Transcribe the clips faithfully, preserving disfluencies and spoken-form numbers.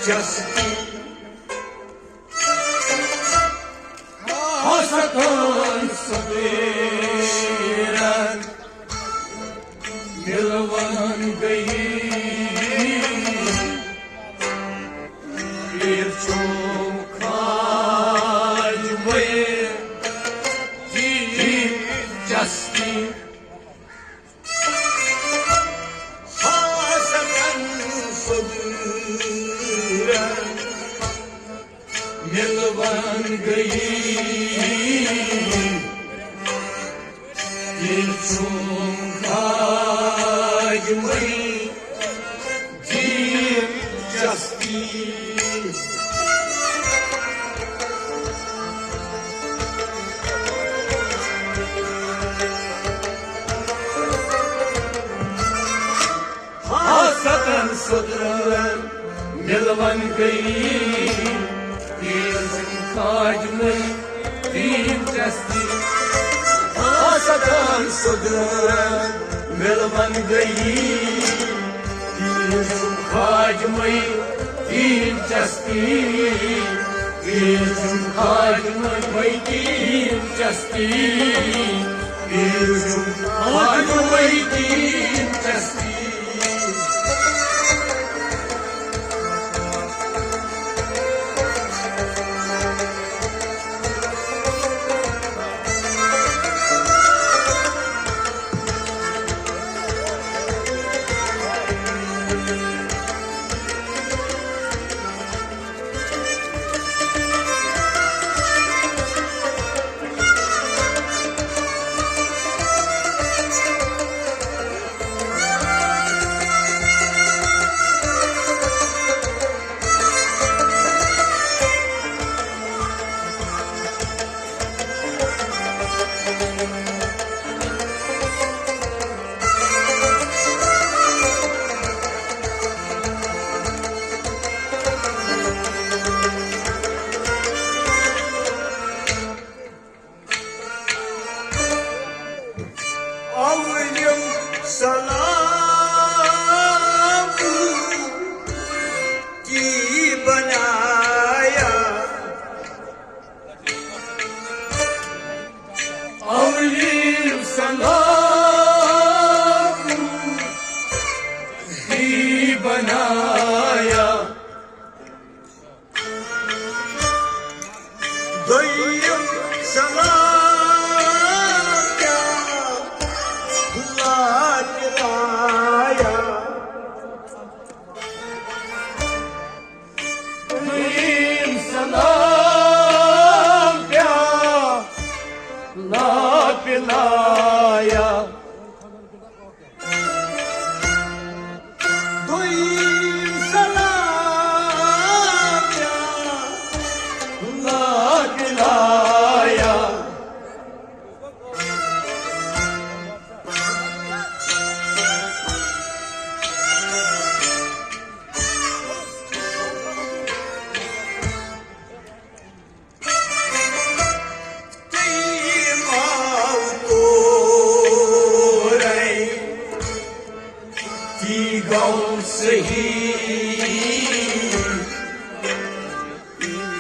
چستی، ہستن سدیرن ملون گئی۔ پیر چھوم کھاج وے جی چستی، ہستن سدیرن ملون گئی۔ یہ چھوم کھاج وے جی چستی۔ ہستن سدرن ملون گئی، تیز کھاج وے تیز چستی۔ ہستن سدرن ملون گئی، تیز کھاج وے تیز چستی۔ تیز کھاج وے تیز چستی۔ تیز کھاج وے تیز چستی۔ اولم سلام کی بنایا، اولم سلام کی بنایا۔ دویم سلام کیا لا پلایا۔ دویم سلام کیا لا پلایا۔ دویم سلام کیا لا پلایا۔ تیم آو تورے تی گو صحیح۔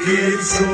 یہ چھو